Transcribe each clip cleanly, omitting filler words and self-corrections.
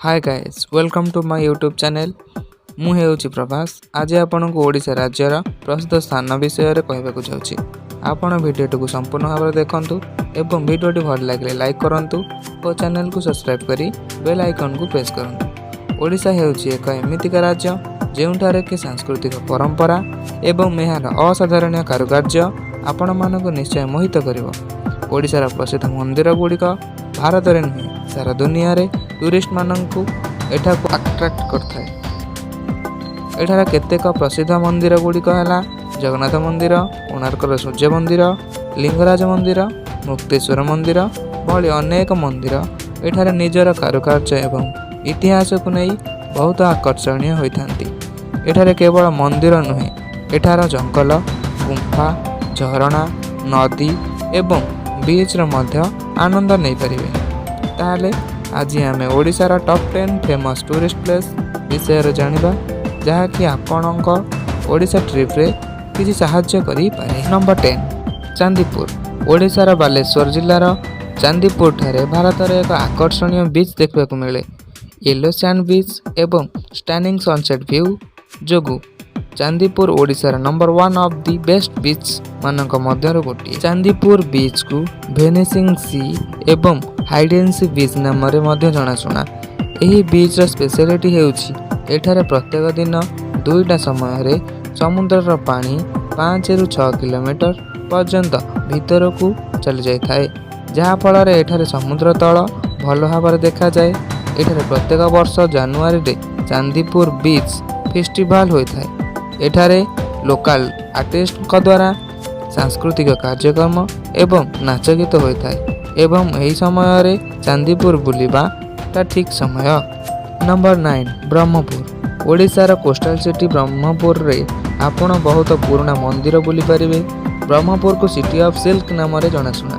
Hi guys, welcome to my YouTube channel. ମୁଁ ହେଉଛି ପ୍ରଭାସ। ଆଜି ଆପଣଙ୍କୁ ଓଡ଼ିଶା ରାଜ୍ୟର ପ୍ରସିଦ୍ଧ ସ୍ଥାନ ବିଷୟରେ କହିବାକୁ ଯାଉଛି। ଆପଣ ଭିଡ଼ିଓଟିକୁ ସମ୍ପୂର୍ଣ୍ଣ ଭାବରେ ଦେଖନ୍ତୁ ଏବଂ ଭିଡ଼ିଓଟି ଭଲ ଲାଗିଲେ ଲାଇକ୍ କରନ୍ତୁ ଓ ଚ୍ୟାନେଲକୁ ସବସ୍କ୍ରାଇବ୍ କରି ବେଲ୍ ଆଇକନ୍କୁ ପ୍ରେସ୍ କରନ୍ତୁ। ଓଡ଼ିଶା ହେଉଛି ଏକ ଏମିତିକା ରାଜ୍ୟ, ଯେଉଁଠାରେ କି ସାଂସ୍କୃତିକ ପରମ୍ପରା ଏବଂ ଏହାର ଅସାଧାରଣ କାରୁକାର୍ଯ୍ୟ ଆପଣମାନଙ୍କୁ ନିଶ୍ଚୟ ମୋହିତ କରିବ। ଓଡ଼ିଶାର ପ୍ରସିଦ୍ଧ ମନ୍ଦିର ଗୁଡ଼ିକ ଭାରତରେ ନୁହେଁ, ସାରା ଦୁନିଆରେ ଟୁରିଷ୍ଟମାନଙ୍କୁ ଏଠାକୁ ଆଟ୍ରାକ୍ଟ କରିଥାଏ। ଏଠାରେ କେତେକ ପ୍ରସିଦ୍ଧ ମନ୍ଦିର ଗୁଡ଼ିକ ହେଲା ଜଗନ୍ନାଥ ମନ୍ଦିର, କୋଣାର୍କର ସୂର୍ଯ୍ୟ ମନ୍ଦିର, ଲିଙ୍ଗରାଜ ମନ୍ଦିର, ମୁକ୍ତେଶ୍ୱର ମନ୍ଦିର ଭଳି ଅନେକ ମନ୍ଦିର ଏଠାରେ ନିଜର କାରୁକାର୍ଯ୍ୟ ଏବଂ ଇତିହାସକୁ ନେଇ ବହୁତ ଆକର୍ଷଣୀୟ ହୋଇଥାନ୍ତି। ଏଠାରେ କେବଳ ମନ୍ଦିର ନୁହେଁ, ଏଠାର ଜଙ୍ଗଲ, ଗୁମ୍ଫା, ଝରଣା, ନଦୀ ଏବଂ ବିଚ୍ର ମଧ୍ୟ ଆନନ୍ଦ ନେଇପାରିବେ। ତାହେଲେ ଆଜି ଆମେ ଓଡ଼ିଶାର top 10 famous tourist place ବିଷୟରେ ଜାଣିବା, ଯାହାକି ଆପଣଙ୍କ ଓଡ଼ିଶା ଟ୍ରିପ୍ରେ କିଛି ସାହାଯ୍ୟ କରିପାରେ। ନମ୍ବର 10, ଚାନ୍ଦିପୁର। ଓଡ଼ିଶାର ବାଲେଶ୍ୱର ଜିଲ୍ଲାର ଚାନ୍ଦିପୁରଠାରେ ଭାରତର ଏକ ଆକର୍ଷଣୀୟ ବିଚ୍ ଦେଖିବାକୁ ମିଳେ। ୟେଲୋ ସ୍ୟାଣ୍ଡ ବିଚ୍ ଏବଂ ଷ୍ଟନିଂ ସନସେଟ୍ ଭ୍ୟୁ ଯୋଗୁଁ ଚାନ୍ଦିପୁର ଓଡ଼ିଶାର number one of the best beach ମାନଙ୍କ ମଧ୍ୟରୁ ଗୋଟିଏ। ଚାନ୍ଦିପୁର ବିଚ୍କୁ ଭେନିସିଂ ସି ଏବଂ ହାଇଡେନ୍ ସି ବିଚ୍ ନାମରେ ମଧ୍ୟ ଜଣାଶୁଣା। ଏହି ବିଚ୍ର ସ୍ପେଶାଲିଟି ହେଉଛି, ଏଠାରେ ପ୍ରତ୍ୟେକ ଦିନ ଦୁଇଟା ସମୟରେ ସମୁଦ୍ରର ପାଣି 5ରୁ 6 କିଲୋମିଟର ପର୍ଯ୍ୟନ୍ତ ଭିତରକୁ ଚାଲିଯାଇଥାଏ, ଯାହାଫଳରେ ଏଠାରେ ସମୁଦ୍ର ତଳ ଭଲ ଭାବରେ ଦେଖାଯାଏ। ଏଠାରେ ପ୍ରତ୍ୟେକ ବର୍ଷ ଜାନୁଆରୀରେ ଚାନ୍ଦିପୁର ବିଚ୍ ଫେଷ୍ଟିଭାଲ ହୋଇଥାଏ। ଏଠାରେ ଲୋକାଲ ଆର୍ଟିଷ୍ଟଙ୍କ ଦ୍ୱାରା ସାଂସ୍କୃତିକ କାର୍ଯ୍ୟକ୍ରମ ଏବଂ ନାଚ ଗୀତ ହୋଇଥାଏ ଏବଂ ଏହି ସମୟରେ ଚାନ୍ଦିପୁର ବୁଲିବାଟା ଠିକ୍ ସମୟ। ନମ୍ବର 9, ବ୍ରହ୍ମପୁର। ଓଡ଼ିଶାର କୋଷ୍ଟାଲ ସିଟି ବ୍ରହ୍ମପୁରରେ ଆପଣ ବହୁତ ପୁରୁଣା ମନ୍ଦିର ବୁଲିପାରିବେ। ବ୍ରହ୍ମପୁରକୁ ସିଟି ଅଫ୍ ସିଲ୍କ ନାମରେ ଜଣାଶୁଣା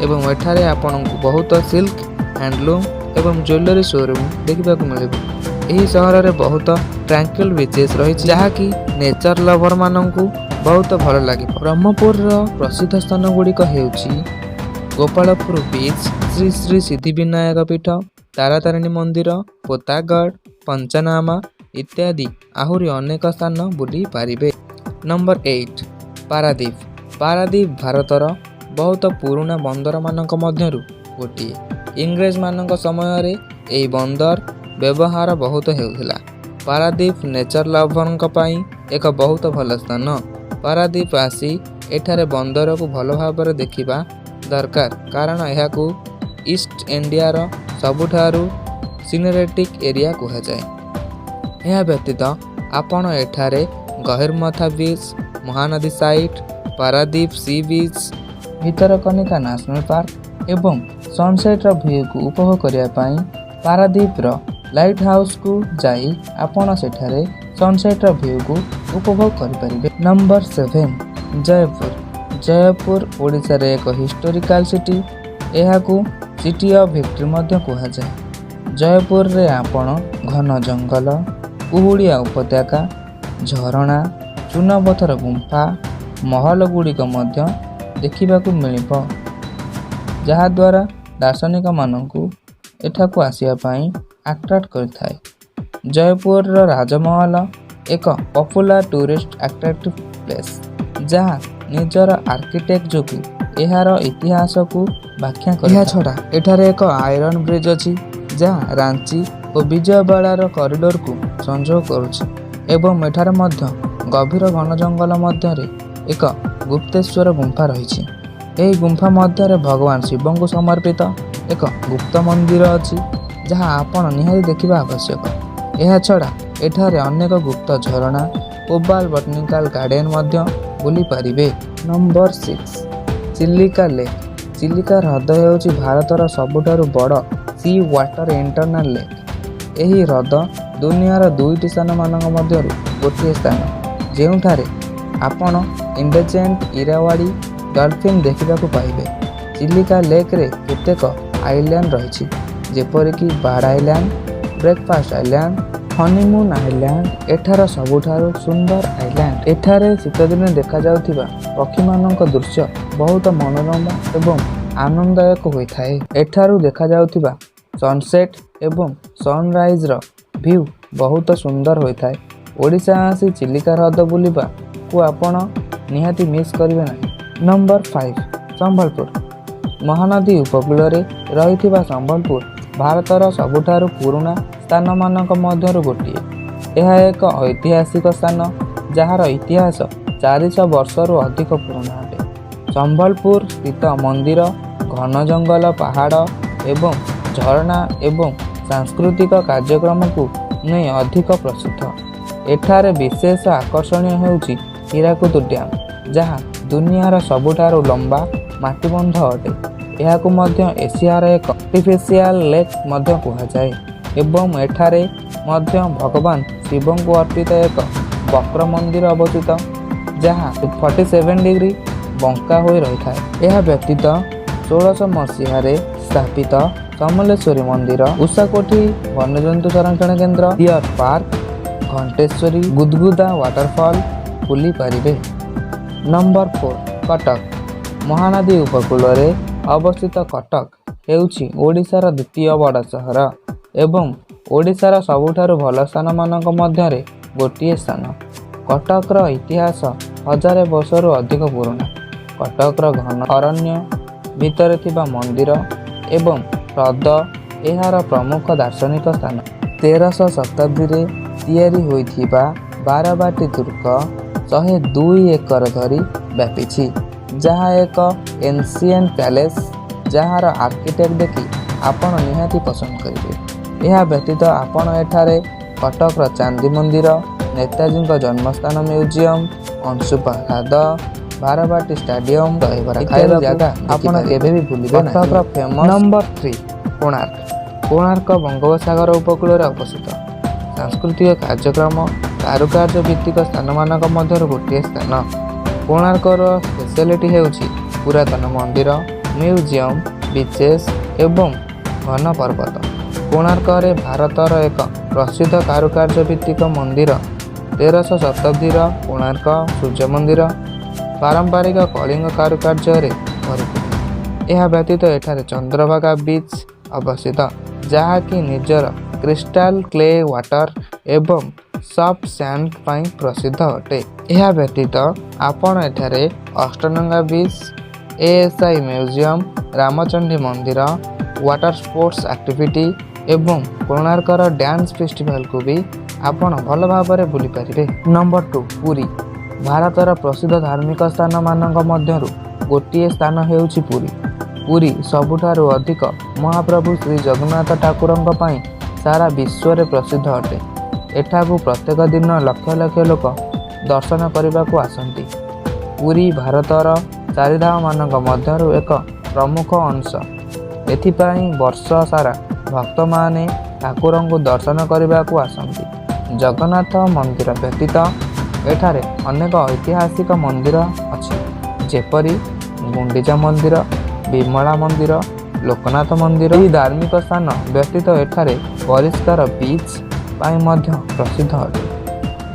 ଏବଂ ଏଠାରେ ଆପଣଙ୍କୁ ବହୁତ ସିଲ୍କ, ହ୍ୟାଣ୍ଡଲୁମ୍ ଏବଂ ଜୁଏଲାରୀ ସୋରୁମ୍ ଦେଖିବାକୁ ମିଳିବ। ଏହି ସହରରେ ବହୁତ ଟ୍ରାଙ୍କୁଇଲ୍ ବିଚେସ୍ ରହିଛି, ଯାହାକି ନେଚର ଲଭରମାନଙ୍କୁ ବହୁତ ଭଲ ଲାଗିବ। ବ୍ରହ୍ମପୁରର ପ୍ରସିଦ୍ଧ ସ୍ଥାନ ଗୁଡ଼ିକ ହେଉଛି ଗୋପାଳପୁର ବିଚ୍, ଶ୍ରୀ ଶ୍ରୀ ସିଦ୍ଧିବିନାୟକ ପୀଠ, ତାରାତାରିଣୀ ମନ୍ଦିର, ପୋତାଗଡ଼, ପଞ୍ଚନାମା ଇତ୍ୟାଦି। ଆହୁରି ଅନେକ ସ୍ଥାନ ବୁଲି ପାରିବେ। ନମ୍ବର 8, ପାରାଦ୍ୱୀପ। ପାରାଦ୍ୱୀପ ଭାରତର ବହୁତ ପୁରୁଣା ବନ୍ଦରମାନଙ୍କ ମଧ୍ୟରୁ ଗୋଟିଏ। ଇଂରେଜମାନଙ୍କ ସମୟରେ ଏହି ବନ୍ଦର ବ୍ୟବହାର ବହୁତ ହେଉଥିଲା। ପାରାଦ୍ୱୀପ ନେଚର ଲଭରଙ୍କ ପାଇଁ ଏକ ବହୁତ ଭଲ ସ୍ଥାନ। ପାରାଦ୍ୱୀପ ଆସି ଏଠାରେ ବନ୍ଦରକୁ ଭଲ ଭାବରେ ଦେଖିବା ଦରକାର, କାରଣ ଏହାକୁ ଇଷ୍ଟ ଇଣ୍ଡିଆର ସବୁଠାରୁ ସିନେରେଟିକ୍ ଏରିଆ କୁହାଯାଏ। ଏହା ବ୍ୟତୀତ ଆପଣ ଏଠାରେ Gahirmatha beach, Mahanadi side, Paradip sea beach, Bhitarkanika national park ଏବଂ ସନସେଟ୍ର ଭ୍ୟୁକୁ ଉପଭୋଗ କରିବା ପାଇଁ ପାରାଦ୍ୱୀପର ଲାଇଟ୍ ହାଉସ୍କୁ ଯାଇ ଆପଣ ସେଠାରେ ସନସେଟ୍ର ଭ୍ୟୁକୁ ଉପଭୋଗ କରିପାରିବେ। ନମ୍ବର 7, ଜୟପୁର। ଜୟପୁର ଓଡ଼ିଶାରେ ଏକ ହିଷ୍ଟୋରିକାଲ ସିଟି। ଏହାକୁ ସିଟି ଅଫ୍ ଭିକ୍ଟ୍ରି ମଧ୍ୟ କୁହାଯାଏ। ଜୟପୁରରେ ଆପଣ ଘନ ଜଙ୍ଗଲ, କୁହୁଡ଼ିଆ ଉପତ୍ୟକା, ଝରଣା, ଚୂନାପଥର ଗୁମ୍ଫା, ମହଲ ଗୁଡ଼ିକ ମଧ୍ୟ ଦେଖିବାକୁ ମିଳିବ, ଯାହାଦ୍ୱାରା ଦାର୍ଶନିକମାନଙ୍କୁ ଏଠାକୁ ଆସିବା ପାଇଁ ଆଟ୍ରାକ୍ଟ କରିଥାଏ। ଜୟପୁରର ରାଜମହଲ ଏକ ପପୁଲାର ଟୁରିଷ୍ଟ ଆଟ୍ରାକ୍ଟିଭ ପ୍ଲେସ୍, ଯାହା ନିଜର ଆର୍କିଟେକ୍ଟ ଯୋଗୁଁ ଏହାର ଇତିହାସକୁ ବ୍ୟାଖ୍ୟା କରେ। ଏହା ଛଡ଼ା ଏଠାରେ ଏକ ଆଇରନ୍ ବ୍ରିଜ୍ ଅଛି, ଯାହା ରାଞ୍ଚି ଓ ବିଜୟବାଡ଼ାର କରିଡରକୁ ସଂଯୋଗ କରୁଛି ଏବଂ ଏଠାରେ ମଧ୍ୟ ଗଭୀର ଘନ ଜଙ୍ଗଲ ମଧ୍ୟରେ ଏକ ଗୁପ୍ତେଶ୍ୱର ଗୁମ୍ଫା ରହିଛି। ଏହି ଗୁମ୍ଫା ମଧ୍ୟରେ ଭଗବାନ ଶିବଙ୍କୁ ସମର୍ପିତ ଏକ ଗୁପ୍ତ ମନ୍ଦିର ଅଛି, ଯାହା ଆପଣ ନିହାତି ଦେଖିବା ଆବଶ୍ୟକ। ଏହା ଛଡ଼ା ଏଠାରେ ଅନେକ ଗୁପ୍ତ ଝରଣା, କୋବାଲ ବଟାନିକାଲ ଗାର୍ଡେନ ମଧ୍ୟ ବୁଲିପାରିବେ। Number 6, Chilika lake. ଚିଲିକା ହ୍ରଦ ହେଉଛି ଭାରତର ସବୁଠାରୁ ବଡ଼ ସି ୱାଟର ଇଣ୍ଟରନାଲ ଲେକ୍। ଏହି ହ୍ରଦ ଦୁନିଆର ଦୁଇଟି ସ୍ଥାନମାନଙ୍କ ମଧ୍ୟରୁ ଗୋଟିଏ ସ୍ଥାନ, ଯେଉଁଠାରେ ଆପଣ ଇଣ୍ଡେଞ୍ଚର୍ଡ ଇରାୱାଡି ଡଲଫିନ୍ ଦେଖିବାକୁ ପାଇବେ। ଚିଲିକା ଲେକ୍ରେ କେତେକ ଆଇଲ୍ୟାଣ୍ଡ ରହିଛି, ଯେପରିକି bird island, breakfast island, honeymoon island ଏଠାର ସବୁଠାରୁ ସୁନ୍ଦର ଆଇଲ୍ୟାଣ୍ଡ। ଏଠାରେ ଶୀତଦିନେ ଦେଖାଯାଉଥିବା ପକ୍ଷୀମାନଙ୍କ ଦୃଶ୍ୟ ବହୁତ ମନୋରମ ଏବଂ ଆନନ୍ଦଦାୟକ ହୋଇଥାଏ। ଏଠାରୁ ଦେଖାଯାଉଥିବା ସନସେଟ୍ ଏବଂ ସନରାଇଜ୍ର ଭ୍ୟୁ ବହୁତ ସୁନ୍ଦର ହୋଇଥାଏ। ଓଡ଼ିଶା ଆସି ଚିଲିକା ହ୍ରଦ ବୁଲିବାକୁ ଆପଣ ନିହାତି ମିସ୍ କରିବେ ନାହିଁ। ନମ୍ବର 5, ସମ୍ବଲପୁର। ମହାନଦୀ ଉପକୂଳରେ ରହିଥିବା ସମ୍ବଲପୁର ଭାରତର ସବୁଠାରୁ ପୁରୁଣା ସ୍ଥାନମାନଙ୍କ ମଧ୍ୟରୁ ଗୋଟିଏ। ଏହା ଏକ ଐତିହାସିକ ସ୍ଥାନ, ଯାହାର ଇତିହାସ 400 ବର୍ଷରୁ ଅଧିକ ପୁରୁଣା ଅଟେ। ସମ୍ବଲପୁର ସ୍ଥିତ ମନ୍ଦିର, ଘନ ଜଙ୍ଗଲ, ପାହାଡ଼ ଏବଂ ଝରଣା ଏବଂ ସାଂସ୍କୃତିକ କାର୍ଯ୍ୟକ୍ରମକୁ ନେଇ ଅଧିକ ପ୍ରସିଦ୍ଧ। ଏଠାରେ ବିଶେଷ ଆକର୍ଷଣୀୟ ହେଉଛି ହୀରାକୁଦ ଡ୍ୟାମ୍, ଯାହା ଦୁନିଆର ସବୁଠାରୁ ଲମ୍ବା ମାଟିବନ୍ଧ ଅଟେ। ଏହାକୁ ମଧ୍ୟ ଏସିଆର ଏକ ଆର୍ଟିଫିସିଆଲ ଲେକ୍ ମଧ୍ୟ କୁହାଯାଏ ଏବଂ ଏଠାରେ ମଧ୍ୟ ଭଗବାନ ଶିବଙ୍କୁ ଅର୍ପିତ ଏକ ବକ୍ର ମନ୍ଦିର ଅବସ୍ଥିତ, ଯାହା 47 ଡିଗ୍ରୀ ବଙ୍କା ହୋଇ ରହିଥାଏ। ଏହା ବ୍ୟତୀତ 1600 ମସିହାରେ ସ୍ଥାପିତ ସମଲେଶ୍ୱରୀ ମନ୍ଦିର, ଉଷାକୋଠି ବନ୍ୟଜନ୍ତୁ ସଂରକ୍ଷଣ କେନ୍ଦ୍ର, deer park, Ghanteswari, Gudguda waterfall ବୁଲି ପାରିବେ। ନମ୍ବର 4, କଟକ। ମହାନଦୀ ଉପକୂଳରେ ଅବସ୍ଥିତ କଟକ ହେଉଛି ଓଡ଼ିଶାର ଦ୍ୱିତୀୟ ବଡ଼ ସହର ଏବଂ ଓଡ଼ିଶାର ସବୁଠାରୁ ଭଲ ସ୍ଥାନମାନଙ୍କ ମଧ୍ୟରେ ଗୋଟିଏ ସ୍ଥାନ। କଟକର ଇତିହାସ ହଜାରେ ବର୍ଷରୁ ଅଧିକ ପୁରୁଣା। କଟକର ଘନ ଅରଣ୍ୟ ଭିତରେ ଥିବା ମନ୍ଦିର ଏବଂ ହ୍ରଦ ଏହାର ପ୍ରମୁଖ ଦାର୍ଶନିକ ସ୍ଥାନ। 13ଶହ ଶତାବ୍ଦୀରେ ତିଆରି ହୋଇଥିବା ବାରବାଟୀ ଦୁର୍ଗ 102 ଏକର ଧରି ବ୍ୟାପିଛି, ଯାହା ଏକ ଏନ୍ସିଏଣ୍ଟ ପ୍ୟାଲେସ୍, ଯାହାର ଆର୍କିଟେକ୍ଟ ଦେଖି ଆପଣ ନିହାତି ପସନ୍ଦ କରିବେ। ଏହା ବ୍ୟତୀତ ଆପଣ ଏଠାରେ କଟକର ଚାନ୍ଦି ମନ୍ଦିର, ନେତାଜୀଙ୍କ ଜନ୍ମସ୍ଥାନ ମ୍ୟୁଜିୟମ୍, ଅଂଶୁପା ହ୍ରଦ, ବାରବାଟୀ ଷ୍ଟାଡିୟମ, ଦହିବରା ଖାଇବା ଜାଗା ଆପଣ କେବେ ବି ଭୁଲିବେ ନାହିଁ। କଟକର ଫେମସ୍। ନମ୍ବର 3, କୋଣାର୍କ। କୋଣାର୍କ ବଙ୍ଗୋପସାଗର ଉପକୂଳରେ ଅବସ୍ଥିତ। ସାଂସ୍କୃତିକ କାର୍ଯ୍ୟକ୍ରମ, କାରୁକାର୍ଯ୍ୟ ଭିତ୍ତିକ ସ୍ଥାନମାନଙ୍କ ମଧ୍ୟରୁ ଗୋଟିଏ ସ୍ଥାନ। କୋଣାର୍କର ସ୍ପେଶାଲିଟି ହେଉଛି ପୁରାତନ ମନ୍ଦିର, ମ୍ୟୁଜିୟମ୍, ବିଚେସ୍ ଏବଂ ଘନ ପର୍ବତ। କୋଣାର୍କରେ ଭାରତର ଏକ ପ୍ରସିଦ୍ଧ କାରୁକାର୍ଯ୍ୟ ଭିତ୍ତିକ ମନ୍ଦିର। 13ଶହ ଶତାବ୍ଦୀର କୋଣାର୍କ ସୂର୍ଯ୍ୟ ମନ୍ଦିର ପାରମ୍ପରିକ କଳିଙ୍ଗ କାରୁକାର୍ଯ୍ୟରେ ପରିପୂର୍ଣ୍ଣ। ଏହା ବ୍ୟତୀତ ଏଠାରେ ଚନ୍ଦ୍ରଭାଗା ବିଚ୍ ଅବସ୍ଥିତ, ଯାହାକି ନିଜର କ୍ରିଷ୍ଟାଲ କ୍ଲିୟର ୱାଟର ଏବଂ ସଫ୍ଟ ସ୍ୟାଣ୍ଡ ପାଇଁ ପ୍ରସିଦ୍ଧ ଅଟେ। ଏହା ବ୍ୟତୀତ ଆପଣ ଏଠାରେ ଅଷ୍ଟନଙ୍ଗା ବିଚ୍, ଏଏସ୍ଆଇ ମ୍ୟୁଜିୟମ୍, ରାମଚଣ୍ଡୀ ମନ୍ଦିର, ୱାଟର ସ୍ପୋର୍ଟସ ଆକ୍ଟିଭିଟି ଏବଂ କୋଣାର୍କର ଡ୍ୟାନ୍ସ ଫେଷ୍ଟିଭାଲକୁ ବି ଆପଣ ଭଲ ଭାବରେ ବୁଲିପାରିବେ। ନମ୍ବର 2, ପୁରୀ। ଭାରତର ପ୍ରସିଦ୍ଧ ଧାର୍ମିକ ସ୍ଥାନମାନଙ୍କ ମଧ୍ୟରୁ ଗୋଟିଏ ସ୍ଥାନ ହେଉଛି ପୁରୀ। ପୁରୀ ସବୁଠାରୁ ଅଧିକ ମହାପ୍ରଭୁ ଶ୍ରୀ ଜଗନ୍ନାଥ ଠାକୁରଙ୍କ ପାଇଁ ସାରା ବିଶ୍ୱରେ ପ୍ରସିଦ୍ଧ ଅଟେ। ଏଠାକୁ ପ୍ରତ୍ୟେକ ଦିନ ଲକ୍ଷ ଲକ୍ଷ ଲୋକ ଦର୍ଶନ କରିବାକୁ ଆସନ୍ତି। ପୁରୀ ଭାରତର ଚାରିଧାମମାନଙ୍କ ମଧ୍ୟରୁ ଏକ ପ୍ରମୁଖ ଅଂଶ। ଏଥିପାଇଁ ବର୍ଷ ସାରା ଭକ୍ତମାନେ ଠାକୁରଙ୍କୁ ଦର୍ଶନ କରିବାକୁ ଆସନ୍ତି। ଜଗନ୍ନାଥ ମନ୍ଦିର ବ୍ୟତୀତ ଏଠାରେ ଅନେକ ଐତିହାସିକ ମନ୍ଦିର ଅଛି, ଯେପରି ଗୁଣ୍ଡିଚା ମନ୍ଦିର, ବିମଳା ମନ୍ଦିର, ଲୋକନାଥ ମନ୍ଦିର। ଏହି ଧାର୍ମିକ ସ୍ଥାନ ବ୍ୟତୀତ ଏଠାରେ ପରିଷ୍କାର ବିଚ୍ ପାଇଁ ମଧ୍ୟ ପ୍ରସିଦ୍ଧ ଅଟେ।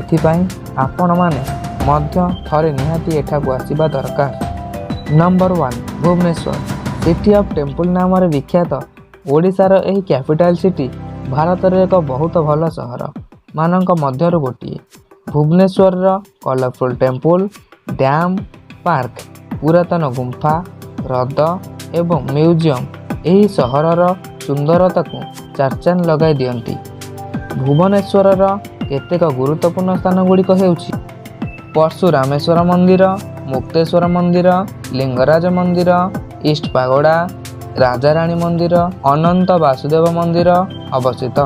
ଏଥିପାଇଁ ଆପଣମାନେ ମଧ୍ୟ ଥରେ ନିହାତି ଏଠାକୁ ଆସିବା ଦରକାର। Number 1, Bhubaneswar. City of temple ନାମରେ ବିଖ୍ୟାତ ଓଡ଼ିଶାର ଏହି କ୍ୟାପିଟାଲ ସିଟି ଭାରତର ଏକ ବହୁତ ଭଲ ସହର ମାନଙ୍କ ମଧ୍ୟରୁ ଗୋଟିଏ। ଭୁବନେଶ୍ୱରର କଲରଫୁଲ୍ ଟେମ୍ପଲ, ଡ୍ୟାମ୍, ପାର୍କ, ପୁରାତନ ଗୁମ୍ଫା, ହ୍ରଦ ଏବଂ ମ୍ୟୁଜିୟମ୍ ଏହି ସହରର ସୁନ୍ଦରତାକୁ ଚାରଚାନ୍ଦ ଲଗାଇ ଦିଅନ୍ତି। ଭୁବନେଶ୍ୱରର କେତେକ ଗୁରୁତ୍ୱପୂର୍ଣ୍ଣ ସ୍ଥାନ ଗୁଡ଼ିକ ହେଉଛି ପରଶୁରାମେଶ୍ୱର ମନ୍ଦିର, ମୁକ୍ତେଶ୍ୱର ମନ୍ଦିର, ଲିଙ୍ଗରାଜ ମନ୍ଦିର, ଇଷ୍ଟ ପାଗୋଡ଼ା, ରାଜାରାଣୀ ମନ୍ଦିର, ଅନନ୍ତ ବାସୁଦେବ ମନ୍ଦିର ଅବସ୍ଥିତ।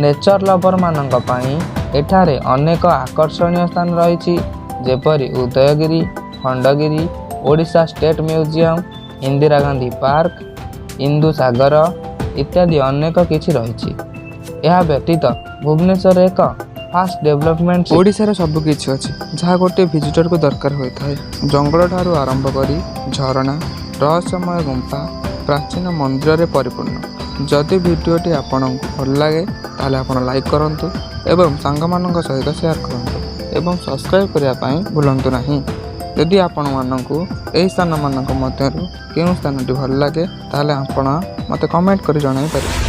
ନେଚର ଲଭରମାନଙ୍କ ପାଇଁ ଏଠାରେ ଅନେକ ଆକର୍ଷଣୀୟ ସ୍ଥାନ ରହିଛି, ଯେପରି Udayagiri, Khandagiri, Odisha state museum, Indira Gandhi park, Indu Sagar ଇତ୍ୟାଦି ଅନେକ କିଛି ରହିଛି। ଏହା ବ୍ୟତୀତ ଭୁବନେଶ୍ୱର ଏକ ଫାଷ୍ଟ ଡେଭଲପମେଣ୍ଟ। ଓଡ଼ିଶାରେ ସବୁ କିଛି ଅଛି, ଯାହା ଗୋଟିଏ ଭିଜିଟରକୁ ଦରକାର ହୋଇଥାଏ। ଜଙ୍ଗଲଠାରୁ ଆରମ୍ଭ କରି ଝରଣା, ରହସ୍ୟମୟ ଗୁମ୍ଫା, ପ୍ରାଚୀନ ମନ୍ଦିରରେ ପରିପୂର୍ଣ୍ଣ। ଯଦି ଭିଡ଼ିଓଟି ଆପଣଙ୍କୁ ଭଲ ଲାଗେ, ତାହେଲେ ଆପଣ ଲାଇକ୍ କରନ୍ତୁ ଏବଂ ସାଙ୍ଗମାନଙ୍କ ସହିତ ସେୟାର କରନ୍ତୁ ଏବଂ ସବସ୍କ୍ରାଇବ୍ କରିବା ପାଇଁ ଭୁଲନ୍ତୁ ନାହିଁ। ଯଦି ଆପଣମାନଙ୍କୁ ଏହି ସ୍ଥାନମାନଙ୍କ ମଧ୍ୟରୁ କେଉଁ ସ୍ଥାନଟି ଭଲ ଲାଗେ, ତାହେଲେ ଆପଣ ମୋତେ କମେଣ୍ଟ କରି ଜଣାଇ ପାରିବେ।